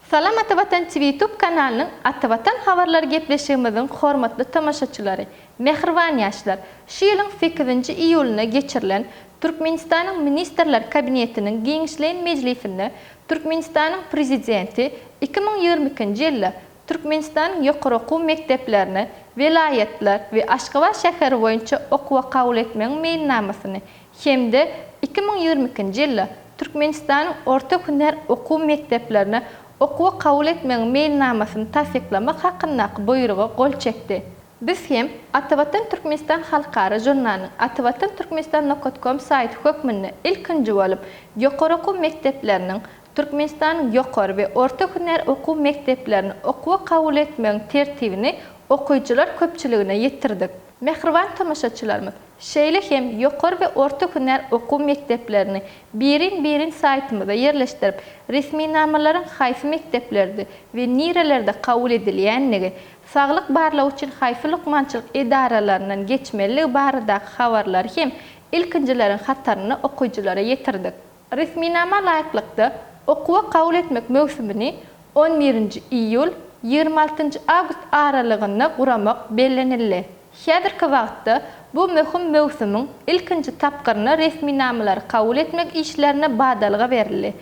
Salam Atavatan TV Youtube kanalynyň Atavatan habarlary gepleşigimiziň hormatly tomaşaçylary, mähriban ýaşlar! Şu ýylyň sekizinji iýulynda geçirilen Türkmenistanyň Ministrler Kabinetiniň giňişleýin mejlisinde Türkmenistanyň Prezidenti 2022-nji ýylda Türkmenistanyň ýokary okuw mekdeplerine welaýatlar we Aşgabat şäheri boýunça okuwa kabul etmegiň meýilnamasyny hem-de 2022-nji ýylda Türkmenistanyň orta hünär okuw mekdeplerine okuwa kabul etmegiň meýilnamasyny tassyklamak hakyndaky Buýruga gol çekdi. Biz hem Atavatan Türkmenistan halkara žurnalynyň Atavatan Türkmenistan nokat kom saýty hökmünde ilkinji bolup ýokary okuw mekdepleriniň Türkmenistanyň ýokary we orta hünär okuw mekdeplerine okuwa kabul etmegiň tertibini okyjylar köpçüligine ýetirdik. Mähriban tomaşaçylarymyz, şeýle hem ýokary we orta hünär okuw mekdeplerini birin-birin saýtymyza ýerleşdirip, resminamalaryň haýsy mekdeplerde we nirelerde kabul edilýändigi, saglyk barlagy üçin haýsy lukmançylyk edaralaryndan geçmelidigi baradaky habarlary hem ilkinjileriň hatarynda okyjylara ýetirdik. Resminama laýyklykda, okuwa kabul etmek möwsümini on birinji iýul, 26 njy awgust aralygynda guramak bellenildi. Häzirki wagtda bu möhüm möwsümiň ilkinji tapgyrynda resminamalary kabul etmek işlerine badalga berildi.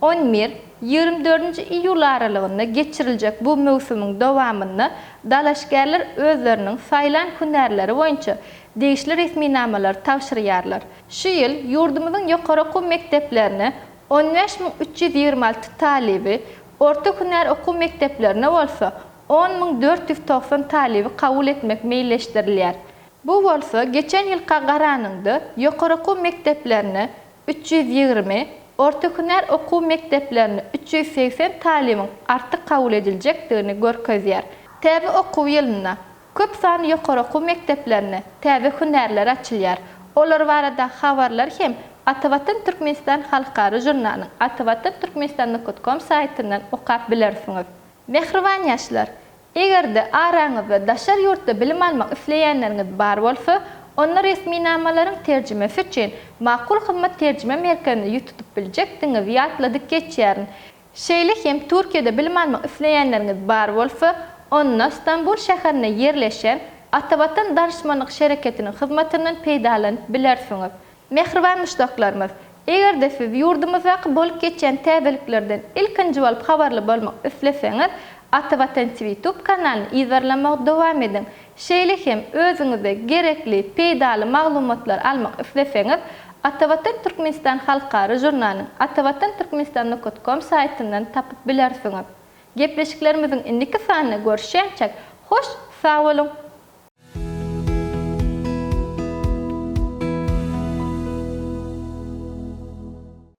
On bir, 24 nji iýul aralygynda geçiriljek bu möwsümiň dowamynda dalaşgärler özleriniň saýlan hünärleri boýunça degişli resminamalary tabşyrýarlar. Şu ýyl ýurdumyzyň ýokary okuw mekdeplerine 15 326 talyby, orta hünär okuw mekdeplerine bolsa 10 490 talyby kabul etmek meýilleşdirilýär. Bu bolsa geçen ýylka garanyňda ýokary okuw mekdeplerine 320, orta hünär okuw mekdeplerine 380 talybyň artyk kabul ediljekdigini görkezýär. Täze okuw ýylynda köp sanly ýokary okuw mekdeplerinde täze hünärler açylýar. Olar barada habarlar hem Atavatan Türkmenistan halkara žurnalynyň atavatan türkmenistan nokat kom saýtyndan okap bilersiňiz. Mähriban ýaşlar, eger-de araňyzda daşary ýurtda bilim almak isleýänleriňiz bar bolsa, onda resminamalaryň terjimesi üçin Makul Hyzmat terjime merkezine ýüz tutup biljekdigiňizi ýatladyp geçýärin. Şeýle hem Türkiýede bilim almak isleýänleriňiz bar bolsa, onda Stambul şäherinde ýerleşen Atavatan danışmanlyk şereketiniň hyzmatyndan peýdalanyp bilersiňiz. Mähriban muşdaklarymyz, eger-de siz ýurdumyzdaky bolup geçýän täzeliklerden ilkinji bolup habarly bolmak isleseňiz, Atavatan TV Tube kanalyny yzarlamagy dowam ediň. Şeýle hem özüňize gerekli, peýdaly maglumatlary almak isleseňiz, Atavatan Türkmenistan halkara žurnalynyň atavatan türkmenistan nokat kom saýtyndan tapyp bilersiňiz. Gepleşiklerimiziň indiki sanynda görüşýänçäk, hoş sag boluň!